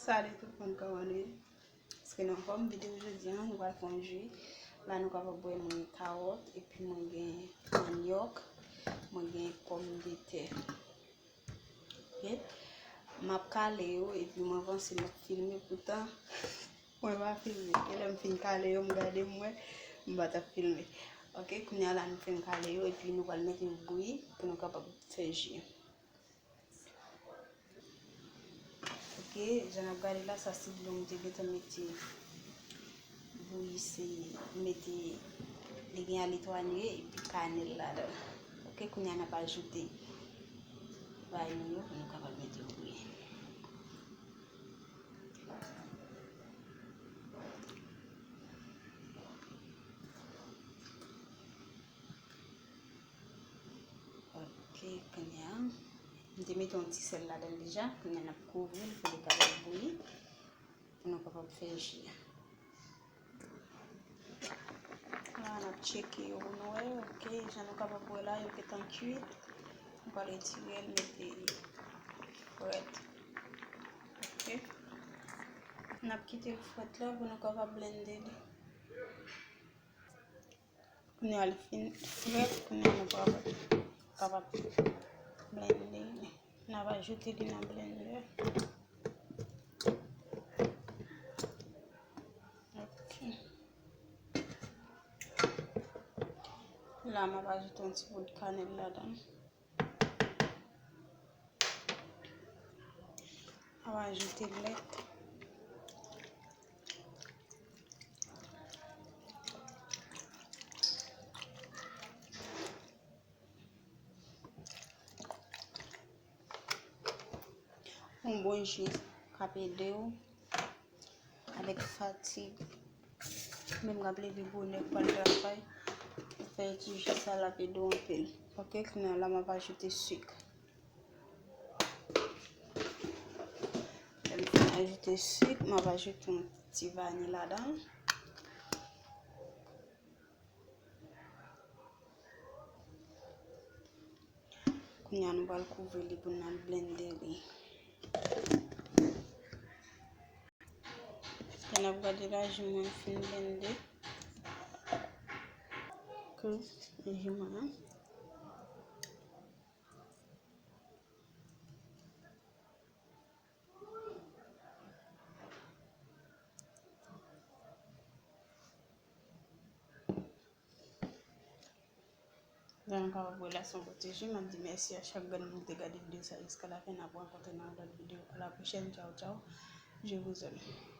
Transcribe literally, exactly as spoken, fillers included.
Salut tout moun, kòman nou ye? Èske nou anfòm? Videyo jodi a, nou pral fè yon ji. La, nou kapab wè mwen gen kawòt, epi mwen gen manyòk, mwen gen pòmdetè. Ok? M ap kale yo, epi mwen panse m ap filme, poutan mwen pa filme. E lè m fin kale yo, m gade m wè, m pa t ap filme. Ok, kounye a la, nou fin kale yo, epi nou pral mete yo bouyi pou nou kapab fè ji. Ok, jan n ap gade la, sa se dlo m te gentan mete bouyi, se mete, li gen alitwanye epi kanèl ladan l. Ok, kounye a n ap ajoute bagay nou yo pou nou kapab mete yo bouyi. Ok, kounye a, m te mete yon ti sèl ladan l deja. Kounye a, n ap kouvri l pou li kapab bouyi, pou nou kapab fè ji a. La, n ap tcheke yo pou nou wè. Ok, jan nou kapab wè la, yo gentan kuit. Nou pral retire l, mete frèt. Ok. N ap kite l frèt la pou nou kapab blende li. Kounye a li fin frèt, kounye a nou pral kapab blende li. N ap ajoute li nan blendè. Ok. La, m ap ajoute yon ti poud kanèl ladan l. M ap ajoute lèt. Yon bon ji k ap ede w avèk fatig. Menm k ap leve bonè pou al travay, ou fè ti ji sa l ap ede w anpil. Ok, kounye a la m ap ajoute sik. Lè m fin ajoute sik, m ap ajoute yon ti vani ladan l. Kounye a nou pral kouvri li pou n al blende li. Jan n ap gade la, ji mwen fin blende. Ke ji mwen an. Jan nou kapab wè la, se yon pwotèje. M ap di mèsi a chak grenn moun ki te gade videyo sa jiska lafen. N ap rankontre nan yon lòt videyo. A la pwochèn. Tchaw, tchaw. Je vous aime.